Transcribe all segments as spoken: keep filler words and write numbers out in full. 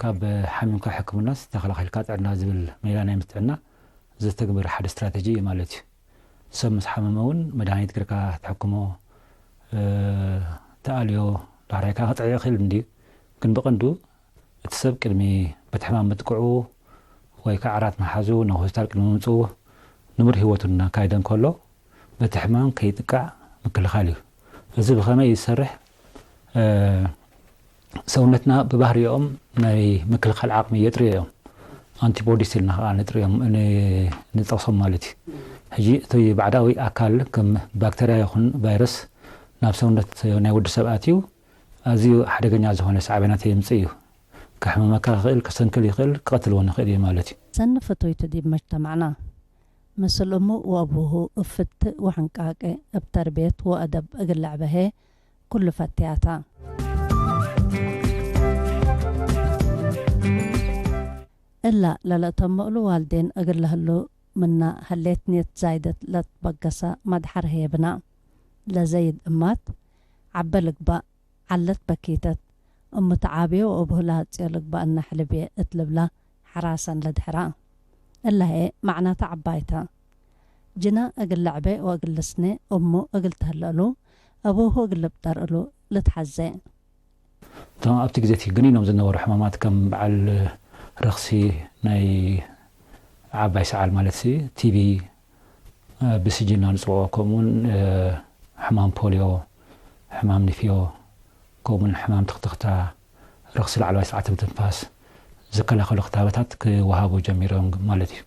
ካብ ሓሚምካ ሕክምናስ ተኸላኺልካ ጥዕና ዝብል ሜላ ናይ ምጥዕና ዘተግብር ሓደ ስትራተጂ እዩ ማለት እዩ። ሰብ ምስ ሓመመ እውን መድሃኒት ገርካ ትሕክሞ፣ እ፣ ተኣልዮ፣ ዳሕራይካ ክጥዕዮ ይኽእል እንድዩ። ግን ብቐንዱ እቲ ሰብ ቅድሚ በቲ ሕማም ምጥቅዑ ወይ ከዓ ዓራት መሓዙ ናብ ሆስፒታል ቅድሚ ምምጽኡ ንቡር ህይወቱ እናካየደ እንከሎ በቲ ሕማም ከይጥቃዕ ምክልኻል እዩ። እዚ ብኸመይ እዩ ዝሰርሕ? እ፣ ሰውነትና ብባህሪኦም ናይ ምክልኻል ዓቕሚ የጥርዮ እዮም። ኣንቲቦዲስ ኢልና ከዓ ንጥርዮም፣ ን-፣ ንጠቕሶም ማለት እዩ። ሕጂ እቲ ባዕዳዊ ኣካል ከም ባክተርያ ይኹን ቫይረስ ናብ ሰውነት ናይ ወዲ ሰብ ኣትዩ ኣዝዩ ሓደገኛ ዝኾነ ሳዕቤናት የምጽእ እዩ። ከሕምመካ ይኽእል፣ ከሰንክል ይኽእል፣ ክቐትል እውን ይኽእል እዩ ማለት እዩ። ሰኒ ፍቱይቱ ዲብ መጅተማዕና፣ ምስል እሙ ወአቡሁ እብ ፍትእ ወሕንቃቄ፣ እብ ተርቤት ወአደብ እግል ለዐበ ህዬ ኩሉ ፈትያታ። እላ ለለአተመ እሉ ዋልዴን እግል ለህሉ ምና ህሌት ኒየት ዛይደት ለትበገሰ መድሐር ህዬ ብና። ለዘይድ እማት ዐበ ልግባእ፣ ዐለት በኪተት፣ እሙ ተዓብዮ ወአቡሁ ለአጽዮ ልግባእ እነ ሕልብዬ እት ልብላ ሐራሰን ለድሕራ። እለ ህዬ መዕናተ ዐባይ ተ። ጅና እግል ለዐቤ ወእግል ልስኔ እሙ እግል ተህለ እሉ፣ አቡሁ እግል ልብጠር እሉ ልትሐዜ። ተማም፣ ኣብቲ ግዜቲ ግኒኖም ዝነበሩ ሕማማት ከም በዓል ረኽሲ ናይ ዓባይ ሰዓል ማለትሲ፣ ቲቢ፣ እ፣ ብስጂ እና ንጽውዖ፣ ከምኡውን፣ እ፣ ሕማም ፖልዮ፣ ሕማም ንፍዮ፣ ከምኡውን ሕማም ትኽትኽታ፣ ረኽሲ ላዕለዋይ ስርዓተ ምትንፋስ ዝከላኸሉ ክታበታት ክወሃቡ ጀሚሮም ማለት እዩ።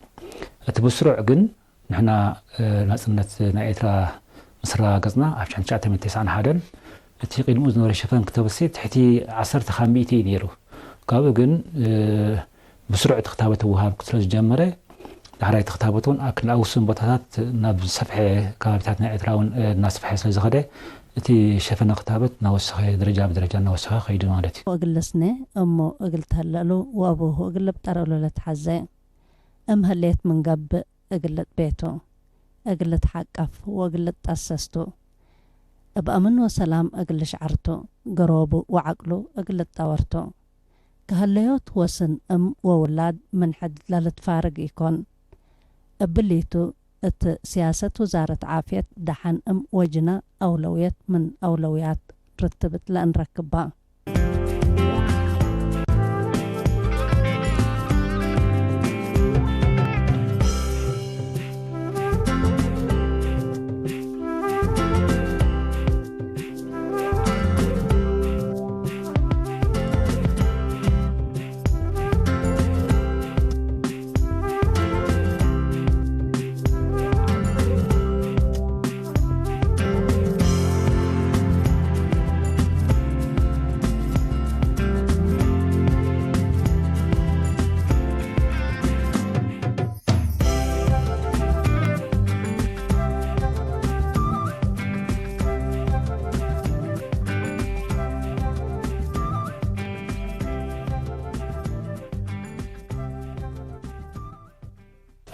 እቲ ብስሩዕ ግን ንሕና፣ እ፣ ናጽነት ናይ ኤርትራ ምስ ረጋገጽና ኣብ ሸሕን ትሽዓተ ሚእትን ተስዓን ሓደን፣ እቲ ቅድሚኡ ዝነበረ ሸፈን ክታበትሲ ትሕቲ ዐሰርተ ካብ ሚእቲ እዩ ነይሩ። ካብኡ ግን፣ እ፣ ብስሩዕ እቲ ክታበት ወሃብ ስለ ዝጀመረ፣ ዳሕራይ እቲ ክታበት እውን ኣብ ክንዲ ኣብ ውሱን ቦታታት ናብ ዝሰፍሐ ከባቢታት ናይ ኤርትራ እውን፣ እ፣ እናሰፍሐ ስለ ዝኸደ፣ እቲ ሸፈነ ክታበት እናወሰኸ፣ ደረጃ ብደረጃ እናወሰኸ ከይዱ ማለት እዩ። ወእግል ልስኔ እሙ እግል ተህለ እሉ ወአቡሁ እግል ልብጠር እሉ ለትሐዜ። እም ህሌት ምን ገብእ፣ እግል ልጥቤ ቱ፣ እግል ልትሐቀፍ ወእግል ልትጠሰስ ቱ። እብ አምን ወሰላም እግል ልሽዐር ቱ፣ ገሮቡ ወዐቅሉ እግል ልትጠወር ቱ። ከሀለዮት ወስን እም ወውላድ ምን ሕድ ለልትፋርግ ኢኮን። እብሊቱ፣ እት ስያሰት ውዛረት ዓፍየት ደሐን እም ወጅና አውለውየት ምን አውለውያት ርትብት ለእንረክባ።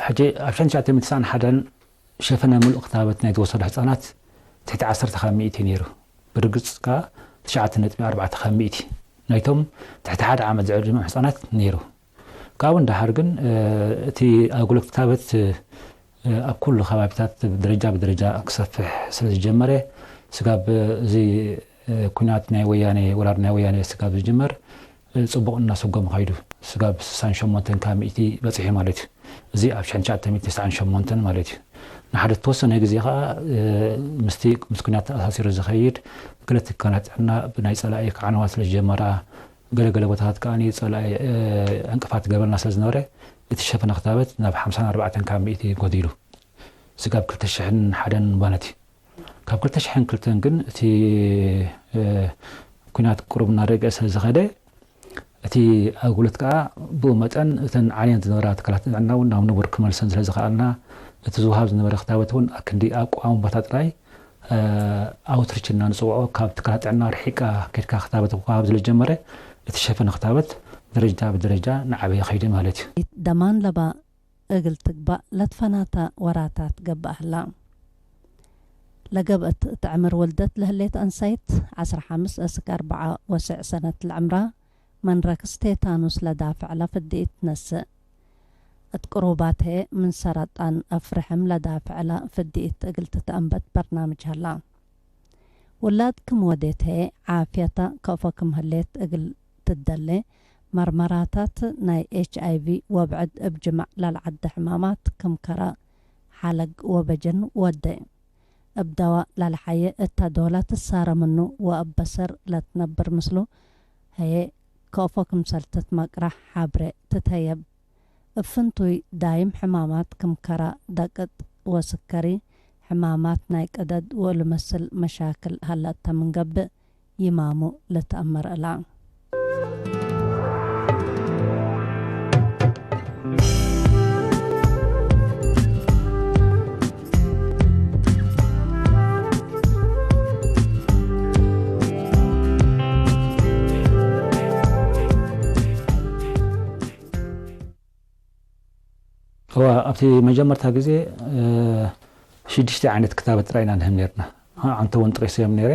ሕጂ ኣብ ሸን ትሽዓተ ሚእቲ ተስዓን ሓደን ሸፈነ ምሉእ ክታበት ናይ ተወሰዱ ሕጻናት ትሕቲ ዐሰርተ ካብ ሚእቲ ነይሩ። ብርግጽ ከኣ ትሽዓተ ነጥቢ ኣርባዕተ ካብ ሚእቲ ናይቶም ትሕቲ ሓደ ዓመት ዝዕድመ ሕጻናት ነይሩ። ካብኡ ንደሓር ግን፣ እ፣ እቲ ኣገልግሎት ክታበት፣ እ፣ ኣብ ኩሉ ከባቢታት ደረጃ ብደረጃ ክሰፍሕ ስለ ዝጀመረ፣ ስጋብ እዚ፣ እ፣ ኩናት ናይ ወያኔ፣ ወራር ናይ ወያኔ ስጋብ ዝጅመር፣ እ፣ ጽቡቕ እናሰጎመ ከይዱ። ስጋብ ስሳን ሸሞንተን ካብ ሚእቲ በጺሑ ማለት እዩ። እዚ ኣብ ሸንሻተ ሚእቲ ተስዓን ሸሞንተን ማለት እዩ። ንሓደ እተወሰነ ግዜ ኸኣ፣ እ፣ ምስቲ፣ ምስ ኩናት ተኣሳሲሩ ዝኸይድ፣ ገለ ትካላት ጥዕና ብናይ ጸላኢ ክዓንዋ ስለ ዝጀመራ፣ ገለ ገለ ቦታታት ከኣ ጸላኢ፣ እ፣ ዕንቅፋት ገብረልና ስለ ዝነበረ፣ እቲ ሸፈነ ክታበት ናብ ሓምሳን ኣርባዕተን ካብ ሚእቲ ጎዲሉ። ስጋብ ክልተ ሽሕን ሓደን ማለት እዩ። ካብ ክልተ ሽሕን ክልተን ግን እቲ፣ እ፣ ኩናት ቅሩብ እናረግአ ስለ ዝኸደ፣ እቲ ኣገልግሎት ከኣ ብኡ መጠን እተን ዓንየን ዝነበራ ትካላት ጥዕና እውን ናብ ንቡር ክመልሰን ስለ ዝኸኣልና፣ እቲ ዝወሃብ ዝነበረ ክታበት እውን ኣክንዲ ኣብ ቀዋሚ ቦታ ጥራይ፣ እ፣ ኣውትሪች እና ንጽውዖ፣ ካብ ትካላት ጥዕና ርሒቃ ኬድካ ክታበት ክወሃብ ስለ ዝጀመረ፣ እቲ ሸፈነ ክታበት ደረጃ ብደረጃ እናዓበየ ከይዱ ማለት እዩ። ደማን ለባ እግል ትግባእ ለትፈናተ ወራታት ገብእ ህላ። ለገብአት እት ዕምር ውልደት ለህሌት አንሳይት፣ ዐስር ሐምስ እስክ አርበዓ ወስዕ ሰነት ለዕምራ፣ ምን ረክስ ቴታኑስ ለዳፍዕ ለፍድኢት ትነስእ። እት ቅሩባት ህዬ፣ ምን ሰረጣን አፍርሕም ለዳፍዕ ለፍድኢት እግል ትትአንበት በርናምጅ ሀላ። ውላድ ክም ወዴት ህዬ፣ ዓፍየተ ከፎ ክም ህሌት እግል ትደሌ፣ መርመራታት ናይ ኤች አይ ቪ ወብዕድ እብ ጅማዕ ለልዐደ ሕማማት ክም ከረ፣ ሐለግ ወበጅን ወዴ። እብ ደዋ ለልሐዬ እተ ዶለ ትሳረ ምኑ ወእብ በሰር ለትነብር ምስሉ ህዬ፣ ከፎ ክምሰል ትትመቅረሕ ሐብሬ ትትሀየብ። እብ ፍንቱይ ዳይም ሕማማት ክም ከረ፣ ደቅጥ ወስከሪ፣ ሕማማት ናይ ቅደድ ወእሉ መስል መሻክል ሀለተ ምን ገብእ፣ ይማሙ ልትአመር እላ። እወ፣ ኣብቲ መጀመርታ ግዜ፣ እ፣ ሽዱሽተ ዓይነት ክታበት ጥራይ ኢና ንህብ ኔርና። አ-፣ አንተ እውን ጠቂሰዮም ነይረ፣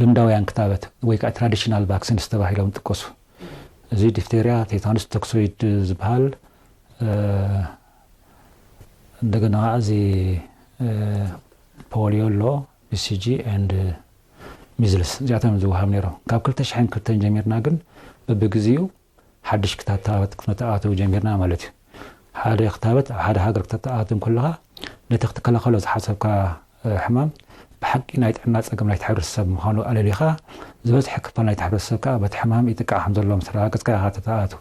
ልምዳውያን ክታበት ወይ ከኣ ትራዲሽናል ቫክሲንስ ተባሂሎም ይጥቀሱ። እዚ ዲፍቴርያ፣ ቴታኑስ ቶክሶይድ ዝበሃል፣ እ፣ እንደገና እዚ፣ እ፣ ፖሊዮ ኣሎ፣ ቢ ሲ ጂ ኤንድ ሚዝልስ፣ እዚኣቶም ዝወሃብ ነይሮም። ካብ ክልተ ሽሕን ክልተን ጀሚርና ግን በብግዜኡ ሓድሽ ክታበት ክነተኣትው ጀሚርና ማለት እዩ። ሓደ ክታበት ኣብ ሓደ ሃገር ክተተኣትው እንከለኻ፣ ነቲ ክትከላኸሎ ዝሓሰብካ፣ እ፣ ሕማም ብሓቂ ናይ ጥዕና ጸገም ናይቲ ሕብረተሰብ ምዃኑ ኣለሊኻ፣ ዝበዝሐ ክፋል ናይቲ ሕብረተሰብ ከኣ በቲ ሕማም ይጥቃዕ ከም ዘሎ ምስ ኣረጋገጽካ ኢኻ ተተኣትው።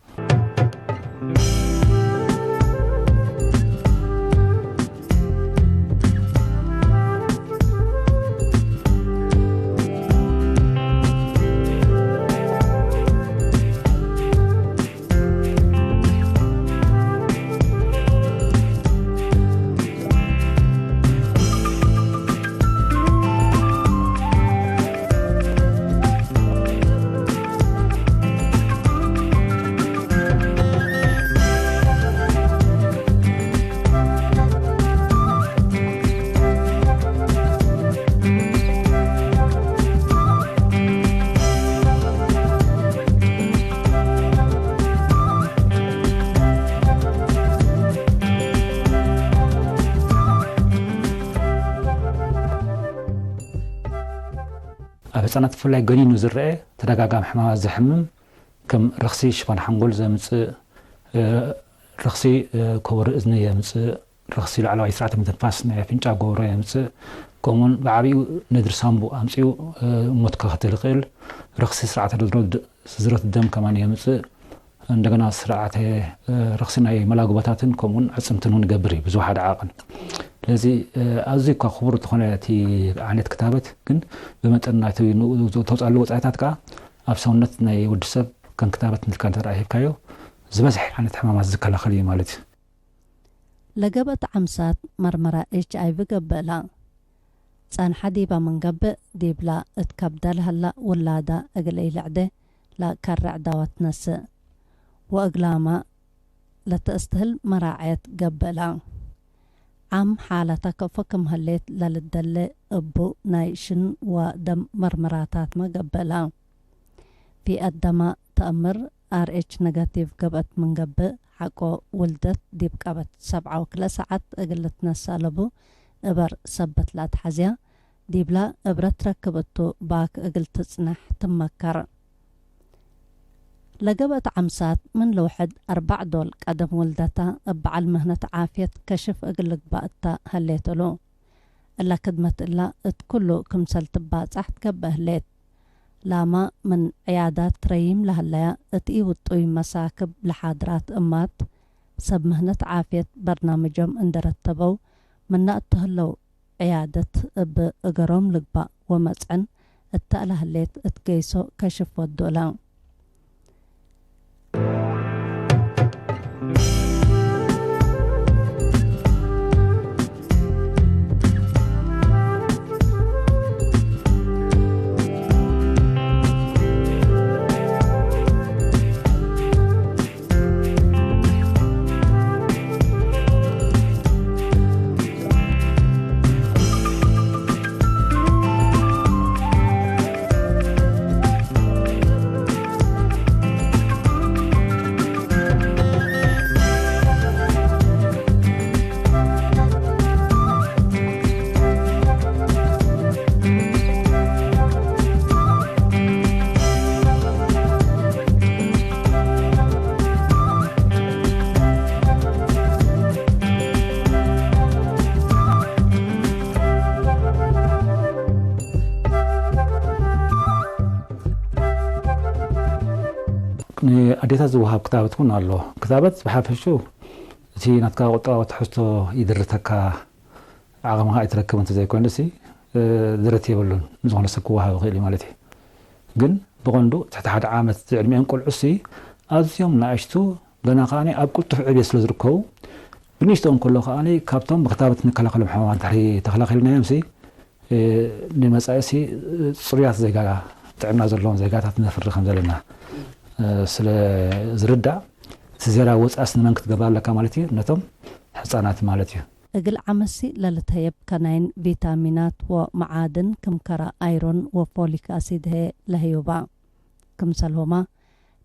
ኣብ ህጻናት ብፍላይ ገኒኑ ዝረአ ተደጋጋሚ ሕማማት ዘሕምም፣ ከም ረኽሲ ሽፋን ሓንጎል ዘምጽእ፣ እ፣ ረኽሲ፣ እ፣ ከበሮ እዝኒ የምጽእ፣ ረኽሲ ላዕለዋይ ስርዓተ ምትንፋስ ናይ ኣፍንጫ ጎሮ የምጽእ፣ ከምኡውን ብዓቢኡ ነድሪ ሳምቡእ ኣምጺኡ፣ እ፣ ሞት ከኸትል ይኽእል። ረኽሲ ስርዓተ ድሮ-፣ ስዝረት ደም ከማን የምጽእ። እንደገና ስርዓተ፣ እ፣ ረኽሲ ናይ መላግቦታትን ከምኡውን ኣዕጽምትን እውን ይገብር እዩ ብዝወሓደ ዓቕን። ስለዚ፣ እ፣ ኣዝዩ እኳ ክቡር እንተኾነ እቲ ዓይነት ክታበት፣ ግን ብመጠን ናይቲ ንኡ ተውፅኣሉ ወፃኢታት ከዓ ኣብ ሰውነት ናይ ወዲ ሰብ ከም ክታበት ንልካ እንተ ደኣ ሂብካዮ፣ ዝበዝሐ ዓይነት ሕማማት ዝከላኸል እዩ ማለት እዩ። ለገብአት ዓምሳት መርመራ ኤች ኣይ ቪ ገብእ እላ። ጸንሐ ዲበ ምን ገብእ፣ ዲብላ እት ከብደ ለሀላ ውላዳ እግል ኢልዕዴ ለከርዕ ደወ ትነስእ፣ ወእግላመ ለተእስትህል መራዐየት ገብእ እላ። ዓም ሓለተ ከፎ ክም ህሌት ለልደለ እቡ ናይ ሽን ወደም መርመራታትመ ገብእላ። ፊ አደማ ተአምር አር ኤች ነጋቲቭ ገብአት ምን ገብእ፣ ሐቆ ውልደት ዲብ ቀበት ሰብዓ ወክልኤ ሰዓት እግል ልትነሰእ ለቡ እበር ሰበት ለአትሐዝያ፣ ዲብላ እብረት ረክብ እቱ ባክ እግል ትጽነሕ ትመከር። ለገብአት ዓምሳት ምን ልውሕድ አርበዕ ዶል ቀደም ውልደታ እብ በዐል ምህነት ዓፍየት ከሽፍ እግል ልግባእ እተ ህሌት እሉ። እለ ክድመት እላ እት ኩሉ ክምሰል ትባጻሕ ትከበእ ህሌት። ላማ ምን ዕያዳት ትረይም ለሀለያ እት ኢውጡይ መሳክብ ለሓድራት እማት፣ ሰብ ምህነት ዓፍየት በርናምጆም እንዴ ረተበው፣ ምነ እት ህለው ዕያደት እብ እገሮም ልግባእ ወመጽዐን እተ እለ ህሌት እት ገይሶ ከሽፍ ወዱ እለ። ንኣዴታት ዝወሃብ ክታበት እውን ኣሎ። ክታበት ብሓፈሽኡ እቲ ናትካ ቁጠባዊ ትሕዝቶ ይድርተካ፣ ዓቕምኻ ኣይትረክብ እንተዘይኮይኑሲ፣ እ፣ ድረት የብሉን። ንዝኾነ ሰብ ክወሃብ ይኽእል እዩ ማለት እዩ። ግን ብቐንዱ ትሕቲ ሓደ ዓመት ዝዕድሚኦም ቆልዑሲ ኣዝዮም ንኣሽቱ፣ ገና ከኣ ኣብ ቅልጡፍ ዕብየት ስለ ዝርከቡ፣ ብንእሽቶ እንከሎ ከኣ ካብቶም ብክታበት እንከላኸሎም ሕማማት እንድሕሪ ተኸላኺልናዮምሲ፣ እ፣ ንመጻኢሲ ጽሩያት ዜጋ፣ ጥዕና ዘለዎም ዜጋታት ነፍሪ ከም ዘለና፣ እ፣ ስለ ዝርዳእ፣ እቲ ዝያዳ ወጻእስ ንመን ክትገብር ኣለካ ማለት እዩ? ነቶም ህጻናት ማለት እዩ። እግል ዓመሲ ለልትሀየብ ከናይን ቪታሚናት ወመዓድን ክም ከረ፣ ኣይሮን ወፎሊክ አሲድ ህዬ ለህዩባ። ክምሰልሁመ፣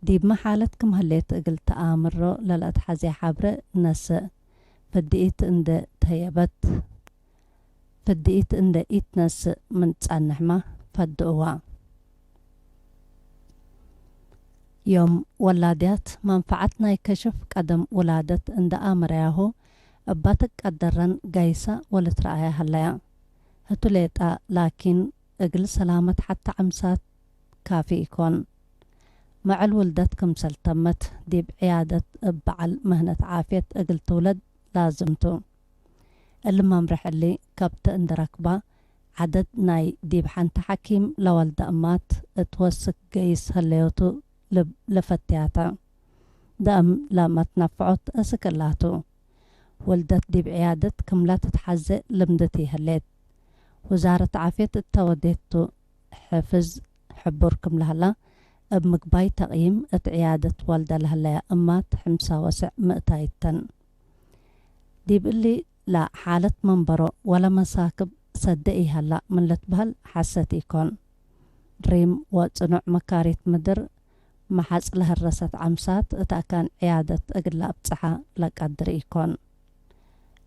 ዲብመ ሓለት ክም ህሌት እግል ተአምሮ ለለአትሐዜ ሐብሬ ነስእ። ፍድኢት እንዴ ተህየበት፣ ፍድኢት እንዴ ኢትነስእ ምን ትጸንሕመ ፈድእዋ። ዮም ወላድያት መንፈዐት ናይ ከሽፍ ቀደም ውላደት እንዴ አመረያሁ፣ እበ ትቀደረን ጋይሰ ወልትረአየ ሀለያ። ህቱ ሌጠ ላኪን፣ እግል ሰላመት ሐቴ ዓምሳት ካፊ ኢኮን። መዐል ውልደት ክምሰል ተመት፣ ዲብ ዕያደት እብ በዐል ምህነት ዓፍየት እግል ትውለድ ላዝም ቱ። እሊ መምርሕ እሊ፣ ከብት እንዴ ረክባ፣ ዐደድ ናይ ዲብ ሐንቲ ሐኪም ለወልደ እማት እት ወስክ ገይስ ህለዮቱ ልብ ለፈትያተ። ደአም ለመትነፍዖት እስክ እላቱ። ውልደት ዲብ ዕያደት ክም ለትትሐዜ ልምድት ይህሌት። ውዛረት ዓፍየት እተ ወዴቱ ሕፍዝ ሕቡር ክም ለህላ እብ ምግባይ ተቅይም፣ እት ዕያደት ወልደ ለህለያ እማት ሕምሳ ወስዕ ምእታይት ተን። ዲብ እሊ ለሓለት መንበሮ ወለ መሳክብ ሰዴ ኢሀላ ምን ልትበህል ሐሰት ኢኮን። ሪም ወጽኑዕ መካሪት ምድር መሐጽ ለሀረሰት ዓምሳት እት አካን ዕያደት እግል ለአብጽሐ ለቀድር ኢኮን።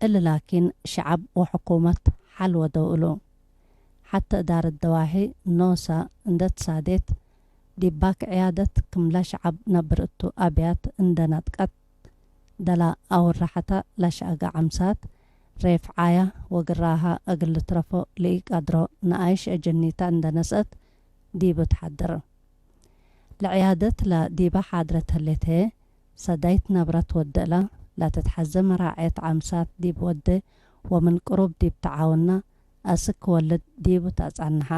እሊ ላኪን፣ ሸዐብ ወሕኩመት ሐል ወደው እሉ። ሐተ እዳረት ደዋሒ ኖሰ እንዴ ትሳዴት፣ ዲብ ባክ ዕያደት ክምለ ሸዐብ ነብር እቱ አብያት እንዴ ነጥቀት፣ ደላ አውር ሐተ ለሸአገ ዓምሳት፣ ሬፍዓያ ወግራሃ እግል ልትረፎ ለኢቀድሮ ነኣይሽ እጅኒተ እንዴ ነስአት ዲቡ ተሐድር። ለዕያደት ለዲበ ሓድረት ህሌት ህዬ፣ ሰዳይት ነብረት ወድእላ ለትትሐዜ መራዐየት ዓምሳት ዲብ ወዴ ወምን ቅሩብ ዲብ ተዓውና፣ አስክ ወልድ ዲቡ ተአጸንሐ።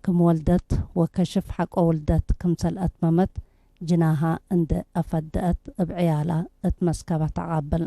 ክም ወልደት ወከሽፍ ሐቆ ውልደት ክምሰል አትመመት፣ ጅናሃ እንዴ አፈደአት እብ ዕያላ እት መስከበ ተአቃብል።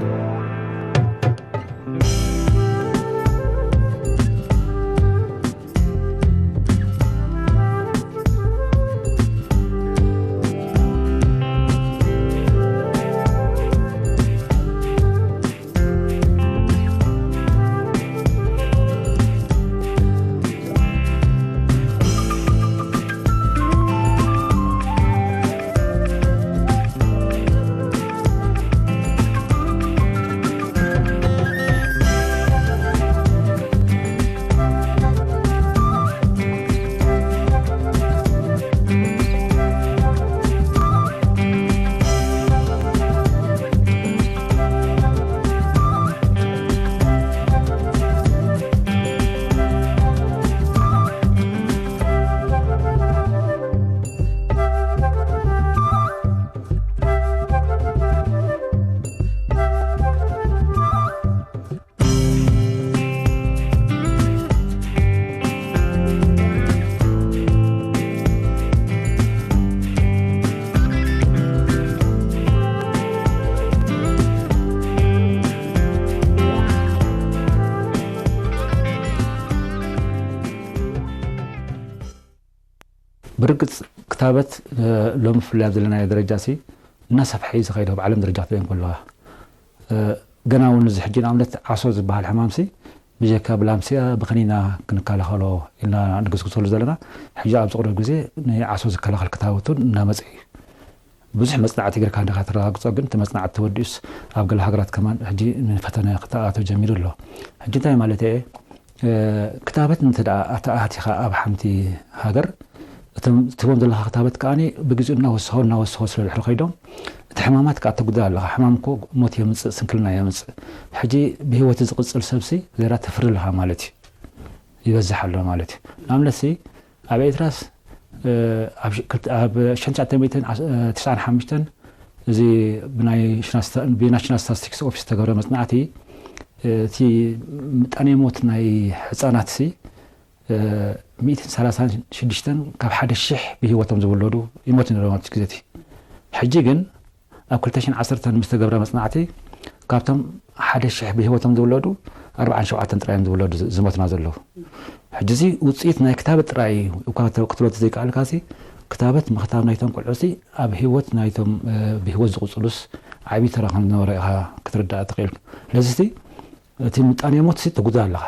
ብርግጽ ክታበት፣ እ፣ ሎሚ ፍላይ ኣብ ዘለናዮ ደረጃ ሲ እናሰፍሐ እዩ ዝኸይድ፣ ኣብ ዓለም ደረጃ ትበይን ከለኻ። እ፣ ገና እውን እዚ ሕጂ ንኣብነት ዓሶ ዝበሃል ሕማም ሲ ብጀካ ብላምሲያ ብክኒና ክንከላኸሎ ኢልና ንግስግሰሉ ዘለና። ሕጂ ኣብ ዝቕረብ ግዜ ንዓሶ ዝከላኸል ክታበት እውን እናመጸ እዩ። ብዙሕ መጽናዕቲ ጌርካ እንዲኻ ተረጋግጾ፣ ግን እቲ መጽናዕቲ ተወዲኡስ ኣብ ገለ ሃገራት ከማን ሕጂ ንፈተነ ክተኣቶ ጀሚሩ ኣሎ። ሕጂ እንታይ ማለት እየ? እ፣ ክታበት እንተ ደኣ ኣተኣቲኻ ኣብ ሓንቲ ሃገር፣ እቶም ትህቦም ዘለኻ ክታበት ከኣ ብግዜኡ እናወሰኸ እናወሰኸ ስለ ድሕሪ ከይዶም፣ እቲ ሕማማት ከኣ ተጉድል ኣለኻ። ሕማም እኮ ሞት የምጽእ፣ ስንክልና የምጽእ። ሕጂ ብህይወት ዝቕጽል ሰብሲ ዜራ ተፍሪ ኣለኻ ማለት እዩ። ይበዝሕ ኣሎ ማለት እዩ። ንኣብነትሲ፣ ኣብ ኤርትራስ፣ እ፣ ኣብ ሽ-፣ ክልተ፣ ኣብ ሸንተ ሽሕን ትሽዓተ ሚእትን ትስዓን ሓሙሽተን፣ እዚ ብናይ ሽና-፣ ብናሽናል ስታቲስቲክስ ኦፊስ ዝተገብረ መጽናዕቲ፣ እ፣ እቲ ምጣኔ ሞት ናይ ህጻናትሲ፣ እ፣ ሚእትን ሰላሳን ሽዱሽተን ካብ ሓደ ሽሕ ብህይወቶም ዝውለዱ ይሞቱ ነይሮም ኣብቲ ግዜ እቲ። ሕጂ ግን ኣብ ክልተ ሽሕን ዓሰርተን ምስ ተገብረ መጽናዕቲ፣ ካብቶም ሓደ ሽሕ ብህይወቶም ዝውለዱ፣ ኣርብዓን ሸውዓተን ጥራይ እዮም ዝውለዱ ዝ-፣ ዝሞቱና ዘለዉ። ሕጂ እዚ ውጽኢት ናይ ክታበት ጥራይ እዩ። እኳ ተ-፣ ክትብሎ ተዘይከኣልካሲ፣ ክታበት ምኽታብ ናይቶም ቆልዑሲ፣ ኣብ ህይወት ናይቶም፣ እ፣ ብህይወት ዝቕጽሉስ ዓቢ ተራ ከም ዝነበሮ ኢኻ ክትርዳእ ትኽእል። ስለዚሲ፣ እቲ ምጣኔ ሞትሲ ተጉድል ኣለኻ።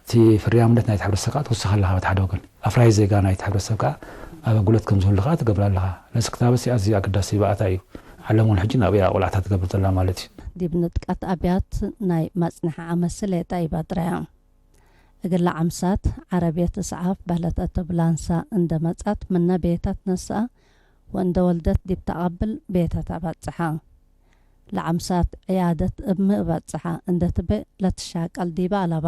እቲ ፍርያምነት ናይቲ ሕብረተሰብ ከኣ ትውስኽ ኣለኻ በቲ ሓደ ወገን። ኣፍራይ ዜጋ ናይቲ ሕብረተሰብ ከኣ ኣገልግሎት ከም ዝህሉ ከኣ ትገብር ኣለኻ። ለዚ ክታበትሲ ኣዝዩ ኣገዳሲ ባእታ እዩ። ዓለም እውን ሕጂ ናብኣ ቆልዓታ ትገብር ዘላ ማለት እዩ። ዲብ ንጥቀት ኣብያት ናይ መጽንሒ ዓመትሲ ሌጠ ኢበጥረያ። እግለ ዓምሳት፣ ዓረብየት እስዓፍ በህለት አተብላንሳ እንደ መጽአት ምነ ቤታ ትነስአ ወእንደ ወልደት ዲብ ተአቀብል ቤታ ተአበጽሐ። ለዓምሳት ዕያደት እብ ሚ እበጽሐ እንደ ትቤ ለትሻቀል ዲበ አለባ።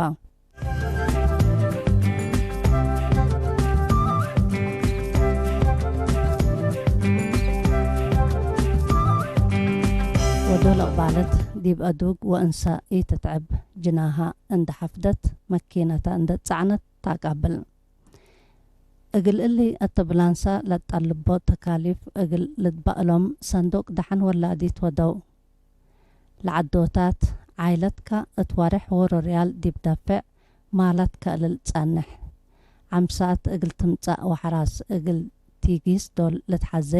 ወዶል እቅባለት ዲብ አዱግ ወእንሰ ኢትትዐብ፣ ጅናሃ እንደ ሐፍደት፣ መኪነተ እንደ ጸዕነት ተአቀብል። እግል እሊ አተብላንሰ ለጠልቦ ተካሊፍ እግል ልትበእሎም ሰንዱቅ ደሐን ወላዲት ወደው። ለዐዶታት፣ ዓይለትከ እት ወሬሕ ዎሮ ርያል ዲብ ደፌዕ ማላትከ እልል ጸንሕ። ዓምሳት እግል ትምጸእ ወሐራስ እግል ቲጊስ ዶል ልትሐዜ፣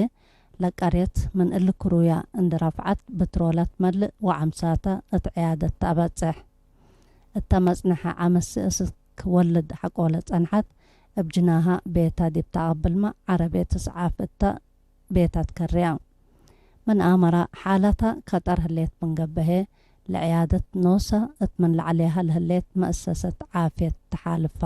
ለቀርየት ምን እሊ ክሩያ እንዲ ረፍዐት ብትሮለ ትመልእ ወዓምሳተ እት ዕያደት ተአበጽሕ። እተ መጽንሐ ዓመት ስእስክ ወልድ ሐቆለ ጸንሐት፣ እብ ጅናሃ ቤታ ዲብ ተአቀብልመ፣ ዐረብየት እስዓፍ እተ ቤታ ትከርያ። ምን አመረ ሓላታ ከጠር ህሌት ምን ገብአ፣ ለዕያደት ኖሰ እት ምን ለዐሌሃ ለህሌት መእሰሰት ዓፍየት ተሓልፋ።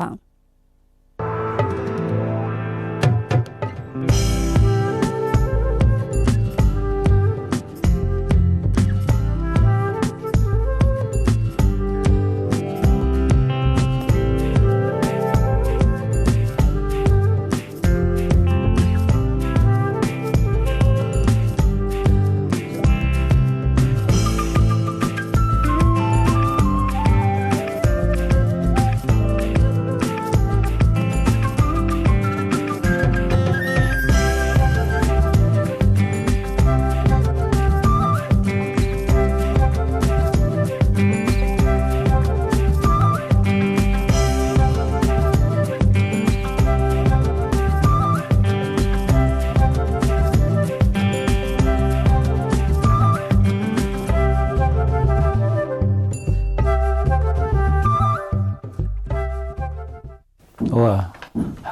እወ፣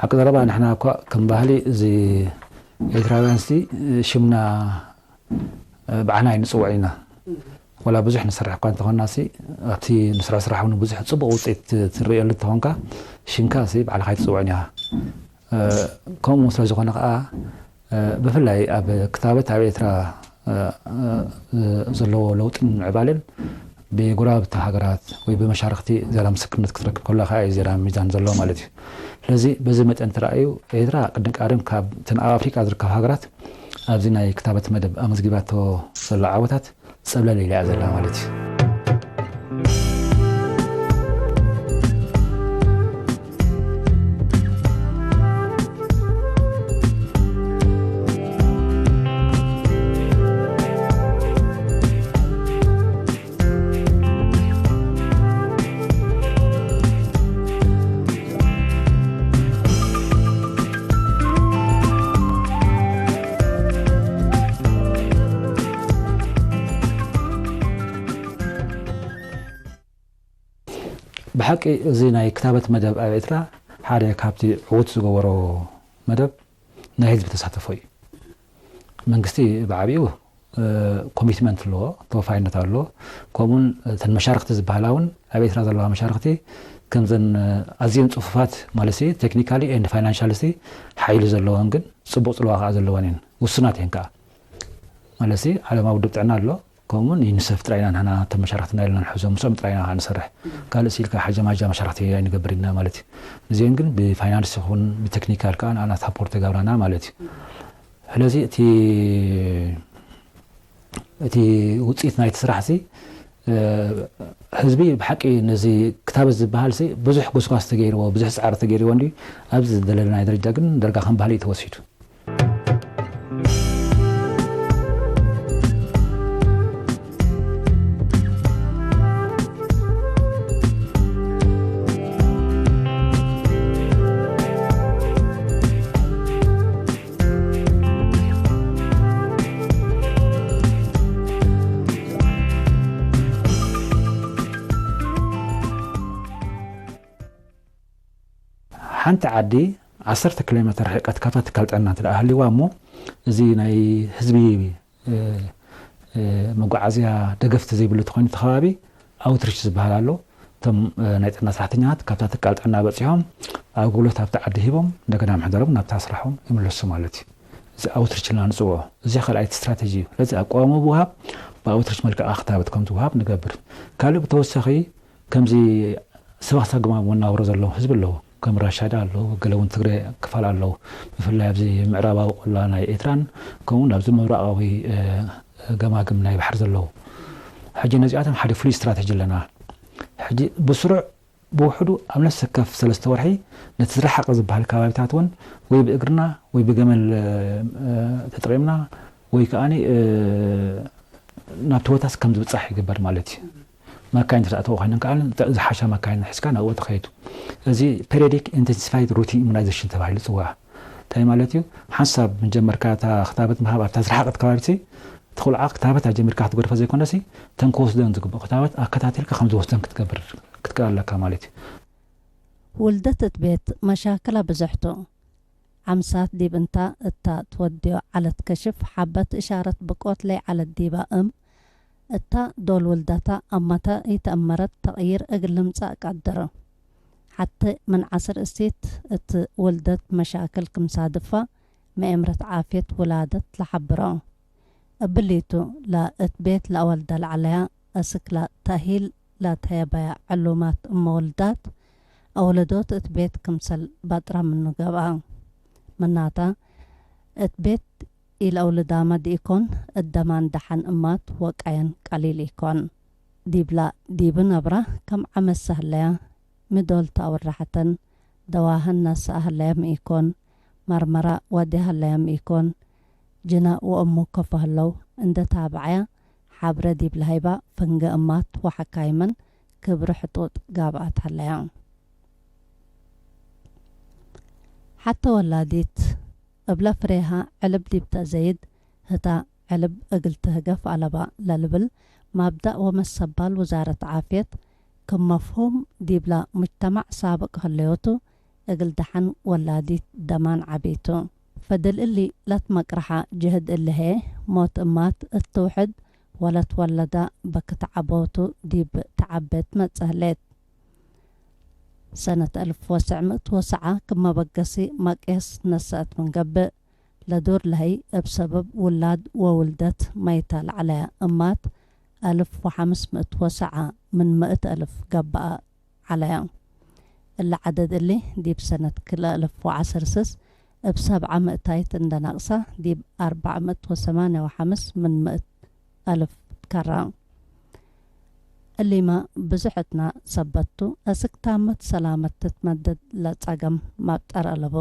ሐቅ ዘረባ፣ ንሕና እኳ ክም ባህሊ እዚ ኤርትራውያንሲ ሽምና ብዓና ኣይንጽውዕ ኢና። ወላ ብዙሕ ንሰርሕ እኳ እንተኾናሲ፣ ኣብቲ ንስርሖ ስራሕ እውን ብዙሕ ጽቡቕ ውጽኢት ትርእየሉ እንተኾንካ፣ ሽምካሲ ባዕልኻ ኣይትጽውዕን ኢኻ። እ፣ ከምኡ ስለ ዝኾነ ከኣ፣ እ፣ ብፍላይ ኣብ ክታበት ኣብ ኤርትራ፣ እ፣ እ፣ ዘለዎ ለውጥን ምዕባለን ብጎረባብቲ ሃገራት ወይ ብመሻርኽቲ ዝያዳ ምስክርነት ክትረክብ ከሎ ከኣ እዩ ዝያዳ ሚዛን ዘለዎ ማለት እዩ። ስለዚ በዚ መጠን ተራእዩ ኤርትራ ቅድም ቀደም ካብ እተን ኣብ ኣፍሪቃ ዝርከባ ሃገራት ኣብዚ ናይ ክታበት መደብ ኣመዝጊባቶ ዘላ ዓወታት ጸብለል ኢላ እያ ዘላ ማለት እዩ። ብሐቂ፣ እዚ ናይ ክታበት መደብ ኣብ ኤርትራ ሓደ ካብቲ ዕዉት ዝገበሮ መደብ ናይ ህዝቢ ተሳተፎ እዩ። መንግስቲ ብዓቢኡ፣ እ፣ ኮሚትመንት ኣለዎ፣ ተወፋይነት ኣለዎ። ከምኡውን እተን መሻርክቲ ዝበሃላ እውን ኣብ ኤርትራ ዘለዋ መሻርክቲ ከምዘን፣ እ፣ ኣዝየን ጽፉፋት ማለት ሲ፣ ቴክኒካሊ ኤንድ ፋይናንሻል ሲ ሓይሊ ዘለወን ግን ጽቡቕ ጽልዋ ከኣ ዘለወን እየን። ውሱናት እየን ከኣ። ማለት ሲ፣ ዓለማዊ ውድብ ጥዕና ኣሎ፣ ከምኡውን ዩኒሰፍ ጥራይ ኢና ንሕና እቶም መሻርክትና ኢልና ንሕዞም፣ ምስኦም ጥራይ ኢና ከኣ ንሰርሕ። ካልእ ሲ ኢልካ ሓጀማጃ መሻርክቲ ኣይንገብር ኢና ማለት እዩ። እዚአን ግን ብፋይናንስ ይኹን ብቴክኒካል ከኣ ንኣና ሳፖርት ይገብራና ማለት እዩ። ስለዚ እቲ፣ እቲ ውጽኢት ናይቲ ስራሕ ሲ፣ እ፣ ህዝቢ ብሓቂ ነዚ ክታበት ዝበሃል ሲ ብዙሕ ጎስጓስ ተገይርዎ፣ ብዙሕ ጻዕሪ ተገይርዎ እንዲ፣ ኣብዚ ዝደለናዮ ደረጃ ግን ደርጋ ከም ባህሊ እዩ ተወሲዱ። ሓንቲ ዓዲ ዐሰርተ ኪሎ ሜትር ርሕቀት ካብታ ትካል ጥዕና እንተ ደኣ ሃልይዋ እሞ፣ እዚ ናይ ህዝቢ፣ እ፣ እ፣ መጓዓዝያ ደገፍቲ ዘይብሉ ተኾይኑ፣ እቲ ከባቢ ኣውትሪች ዝበሃል ኣሎ። እቶም፣ እ፣ ናይ ጥዕና ሰራሕተኛታት ካብታ ትካል ጥዕና በጺሖም፣ ኣገልግሎት ኣብቲ ዓዲ ሂቦም፣ እንደገና ምሕደሮም ናብታ ስራሖም ይምለሱ ማለት እዩ። እዚ ኣውትሪች ኢልና ንጽውዖ። እዚ ካልኣይቲ ስትራተጂ እዩ። ስለዚ ኣቋውሞ ብውሃብ፣ ብኣውትሪች መልክዕ ክታበት ከም ዝውሃብ ንገብር። ካልእ ብተወሳኺ፣ ከምዚ ሰባኽሳግ መናብሮ ዘለዎም ህዝቢ ኣለዉ። ከም ራሻዳ ኣለዉ፣ ገለ እውን ትግሬ ክፋል ኣለዉ። ብፍላይ ኣብዚ ምዕራባዊ ቆላ ናይ ኤርትራን፣ ከምኡውን ኣብዚ ምብራቓዊ፣ እ፣ ገማግም ናይ ባሕሪ ዘለዉ። ሕጂ ነዚኣቶም ሓደ ፍሉይ ስትራተጂ ኣለና። ሕጂ ብስሩዕ ብውሕዱ ኣብ ነፍሲ ወከፍ ሰለስተ ወርሒ ነቲ ዝረሓቐ ዝበሃል ከባቢታት እውን ወይ ብእግርና ወይ ብገመል፣ እ፣ ተጠቒምና ወይ ከኣኒ፣ እ፣ ናብቲ ቦታስ ከም ዝብጻሕ ይግበር ማለት እዩ። መካይን ተትኣተዎ ኮይነን ከኣ ዝሓሻ መካይን ሒዝካ ናብኡ ትኸይድ። እዚ ፔሪዮዲክ ኢንተንሲፋይድ ሩቲን ኢሙናይዜሽን ተባሂሉ ይጽዋዕ። እንታይ ማለት እዩ? ሓንሳብ ምን ጀመርካ እታ ክታበት ምሃብ ኣብታ ዝረሓቐት ከባቢሲ፣ እቲ ቁልዓ ክታበት ኣጀሚርካ ክትገድፎ ዘይኮነሲ፣ እተን ክወስደን ዝግብኦ ክታበት ኣከታቲልካ ከም ዝወስደን ክትገብር ክትክእል ኣለካ ማለት እዩ። ውልደት እት ቤት መሻክል ኣብዘሕቱ። ዓምሳት ዲብ እንታ እታ ትወድዮ ዐለት ከሽፍ፣ ሐበት እሻረት ብቆት ለይዐለት ዲበ እም እታ ዶል ውልደታ አመተ ኢተአመረት ተቅይር እግል ልምጸእ ቀድር። ሐቴ ምን ዐስር እሲት እት ውልደት መሻክል ክም ሳድፋ መኤምረት ዓፍየት ውላደት ለሐብሮ። እብሊቱ ለእት ቤት ለአወልደ ለዐለያ አስክ ለተእሂል ለተየበያ ዕሉማት እመ ውልዳት አውለዶት እት ቤት ክምሰል ባጥራ ምኑ ገብአ። ምናተ፣ እት ቤት ኢለአውልዳመ ዲኢኮን፣ እት ደማን ደሐን እማት ወቀየን ቀሊል ኢኮን። ዲብላ ዲብ ነብራ ከም ዐመሰ ህለያ፣ ሚ ዶል ተአውረሐተን፣ ደዋህን ነስአ ህለያም ኢኮን፣ መርመራ ወድያ ህለያም ኢኮን፣ ጅነ ወእሙ ከፎ ህለው እንዴ ታብዐያ፣ ሐብረ ዲብ ለሀይባ ፍንጌ እማት ወሐካይመን ክብሪ ሕጡጥ ጋብአት ሀለያ። ሐቴ ወላዲት እብለ ፍሬሀ ዕልብ ዲብ ተአዘይድ ህታ ዕልብ እግል ትህገፍ አለባ ለልብል መብዳእ ወመሰባል ውዛረት ዓፍየት፣ ክም መፍሁም ዲብላ ሙጅተማዕ ሳብቅ ህለዮቱ፣ እግል ደሐን ወላዲት ደማን ዐቤቱ። ፈድል እሊ ለትመቅረሐ ጅህድ እሊ ህዬ፣ ሞት እማት እት ትውሕድ ወለትወለዳ በክት ዐቦቱ ዲብ ተዐቤ ትመጽእ ህሌት። ሰነት አልፍ ወትሰዕ ምእት ወሰብዓ ክም መበገሲ መቅየስ ነሰአት ምን ገብእ፣ ለዶር ለህይ እብ ሰበብ ውላድ ወውልደት መይታ ለዐለያ እማት፣ አልፍ ወሐምስ ምእት ወሰብዓ ምን ምእት አልፍ ገብአ ዐለያ። እሊ ዐደድ እሊ፣ ዲብ ሰነት ክልኤ አልፍ ወዐስር ስስ እብ ሰብዓ ምእታይት እንዴ ነቅሰ፣ ዲብ አርበዕ ምእት ወሰማንየ ወሐምስ ምን ምእት አልፍ ትከራ። እሊመ ብዞሕ እትና ሰበት ቱ፣ አስክ ታመት ሰላመት ትትመደድ ለጸገም መብጠር አለቡ።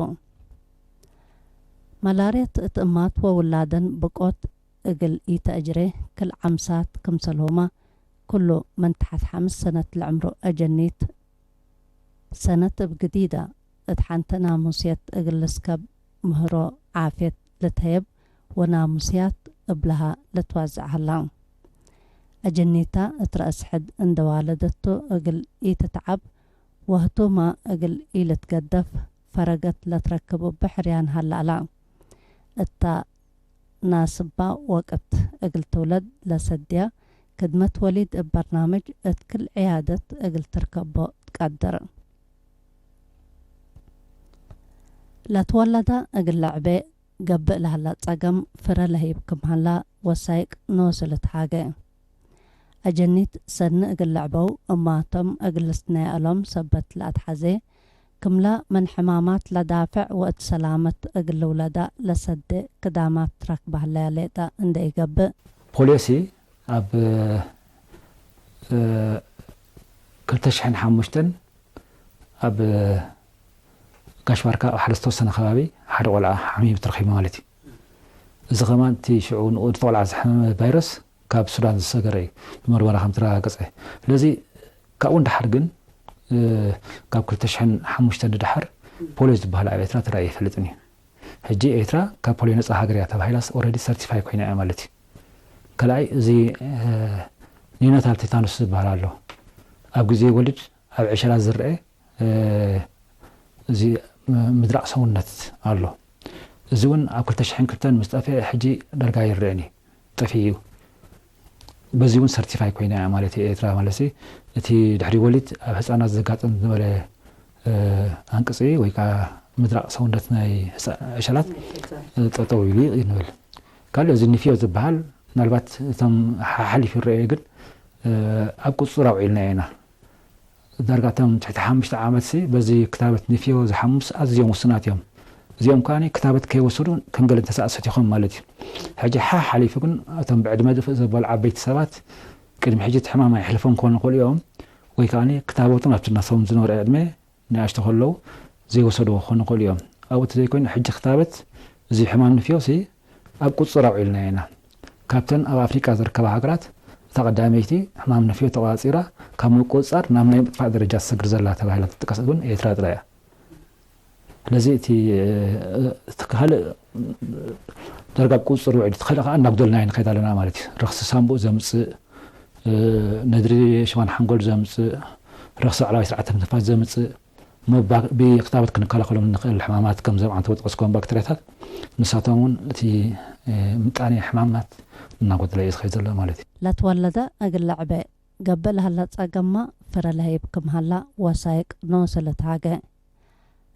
መላርየት እት እማት ወውላደን ብቆት እግል ኢተአጅሬ፣ ክል ዐምሳት ክምሰልሁመ፣ ክሉ ምን ተሐት ሐምስ ሰነት ለዕምሩ አጀኒት ሰነት እብ ግዲደ እት ሐንተ ናሙስየት እግል ልስከብ ምህሮ ዓፍየት ልትሀየብ ወናሙስያት እብለሃ ልትወዘዕ ሀላ። አጀኒታ እት ረአስ ሕድ እንዴ ዋለደቱ እግል ኢትትዐብ ወህቱመ እግል ኢልትገደፍ ፈረገት ለትረክብ እቡ ሕርያን ሀለ ዐላ። እታ ናስባ ወቅት እግል ትውለድ ለሰድያ፣ ክድመት ወሊድ እብ በርናምጅ እት ክል ዕያደት እግል ትርከቦ ትቀድር። ለትወለደ እግል ለዕቤ ገብእ ለሀላ ጸገም ፍረ ለህይብ ክም ሀላ ወሳይቅ ኖሱ ልትሃጌ። አጀኒት ሰኒ እግል ለዕበው እማቶም እግል ልስነየ እሎም ሰበት ለአትሐዜ፣ ክምለ ምን ሕማማት ለዳፍዕ ወእት ሰላመት እግል ልውለዳ ለሰዴ ክዳማት ትረክበ ሀለያ ሌጠ እንዴ ኢገብእ፣ ፖሊሲ ኣብ፣ እ፣ ክልተ ሽሕን ሓሙሽተን ኣብ ጋሽ ባርካ ኣብ ሓደ ዝተወሰነ ከባቢ ሓደ ቆልዓ ሓሚሙ ተረኺቡ ማለት እዩ። እዚ ከማን እቲ ሽዑ ንኡ እቲ ቆልዓ ዝሓመመ ቫይረስ ካብ ሱዳን ዝሰገረ እዩ፣ ብመርመራ ከም ተረጋገጸ። ስለዚ ካብኡ ንደሓር ግን፣ እ፣ ካብ ክልተ ሽሕን ሓሙሽተን ንደሓር ፖሊዮ ዝበሃል ኣብ ኤርትራ ተራእዩ ኣይፈልጥን እዩ። ሕጂ ኤርትራ ካብ ፖሊዮ ነጻ ሃገር እያ ተባሂላስ ኦልሬዲ ሰርቲፋይ ኮይና እያ ማለት እዩ። ካልኣይ እዚ፣ እ፣ ኒዮናታል ቴታኖስ ዝበሃል ኣሎ። ኣብ ግዜ ወሊድ ኣብ ዕሸላት ዝረአ፣ እ፣ እዚ ምድራቕ ሰውነት ኣሎ። እዚ እውን ኣብ ክልተ ሽሕን ክልተን ምስ ጠፍአ ሕጂ ዳርጋ ኣይረአን እዩ፣ ጠፊኡ እዩ። በዚ እውን ሰርቲፋይ ኮይና እያ ማለት እዩ ኤርትራ። ማለት እቲ ድሕሪ ወሊድ ኣብ ህጻናት ዘጋጥም ዝነበረ፣ እ፣ ኣንቅጺ ወይ ከዓ ምድራቕ ሰውነት ናይ ህጻ-፣ ዕሸላት፣ እ፣ ጠጠው ኢሉ እዩ ንብል። ካልእ እዚ ንፍዮ ዝበሃል ምናልባት እቶም ሓሓሊፍ ይረአዩ ግን፣ እ፣ ኣብ ቁጽጽር ኣውዒልናዮ ኢና። ዳርጋ እቶም ትሕቲ ሓሙሽተ ዓመትሲ በዚ ክታበት ንፍዮ ዝሓሙስ ኣዝዮም ውሱናት እዮም። እዚኦም ከኣ ክታበት ከይወሰዱ ከም ገለ እንተሰኣሰት ይኾን ማለት እዩ። ሕጂ ሓሓሊፉ ግን እቶም ብዕድመ ድፍእ ዘበሉ ዓበይቲ ሰባት ቅድሚ ሕጂ እቲ ሕማም ኣይሕልፎም ክኾኑ ይኽእሉ እዮም፣ ወይ ከኣ ክታበቶም ኣብቲ ናቶም ዝነበረ ዕድመ ንኣሽቱ ከለዉ ዘይወሰድዎ ክኾኑ ይኽእሉ እዮም። ኣብኡ እንተዘይኮይኑ፣ ሕጂ ክታበት እዚ ሕማም ንፍዮሲ ኣብ ቁጽጽር ኣውዒልናዮ ኢና። ካብተን ኣብ ኣፍሪቃ ዝርከባ ሃገራት እታ ቀዳመይቲ ሕማም ንፍዮ ተቆጻጺራ፣ ካብ ምቁጽጻር ናብ ናይ ምጥፋእ ደረጃ ትሰግር ዘላ ተባሂላ ትጥቀስ እውን ኤርትራ ጥራይ እያ። ስለዚ እቲ፣ እቲ ካልእ ዳርጋ ኣብ ቁጽጽር ውዒሉ፣ እቲ ካልእ ከኣ እናጉደልናዮ ንኸይድ ኣለና ማለት እዩ። ረኽሲ ሳንቡእ ዘምጽእ፣ ነድሪ ሽፋን ሓንጎል ዘምጽእ፣ ረኽሲ ላዕለዋይ ስርዓተ ትንፋስ ዘምጽእ፣ መባ-፣ ብክታበት ክንከላኸሎም እንኽእል ሕማማት ከም ዘም ኣንተ ወጥቀስኮም ባክተርያታት፣ ንሳቶም እውን እቲ፣ እ፣ ምጣኔ ሕማማት እናጎደለ እዩ ዝኸይድ ዘሎ ማለት እዩ። ለትወለደ እግል ለዕበ ገብእ ለሀለ ጸገምመ ፍረ ለህይብ ክም ሀላ ወሳይቅ ኖሱ ልትሃገ።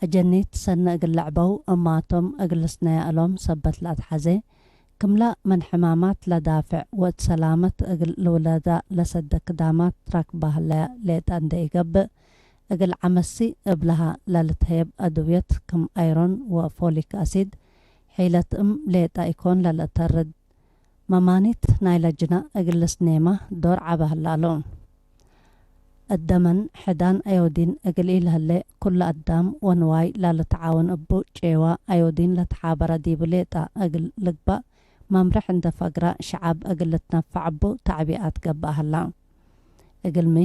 አጀኒት ሰኒ እግል ለዕበው እማቶም እግል ልስነየ እሎም ሰበት ለአትሐዜ፣ ክምለ ምን ሕማማት ለዳፍዕ ወእት ሰላመት እግል ልውለዳ ለሰደ ክዳማት ትራክበ ሀለያ ሌጠ እንዴ ኢገብእ፣ እግል ዐመሲ እብለሃ ለልትሀየብ አድውየት ክም አይሮን ወፎሊክ አሲድ፣ ሒለት እም ሌጠ ኢኮን ለልአተርድ። መማኒት ናይ ለጅነ እግል ልስኔመ ዶር ዐበ ህላሉ። እት ደመን ሕዳን አዮዲን እግል ኢለህሌ፣ ኩሉ አዳም ወንዋይ ለልትዓወን እቡ ጬዋ አዮዲን ለትሓበረ ዲቡ ሌጠ እግል ልግበእ መምርሕ እንዴ ፈግረ፣ ሸዐብ እግል ልትነፈዕ እቡ ተዕቢኣት ገብአ ሀላ። እግልሚ፣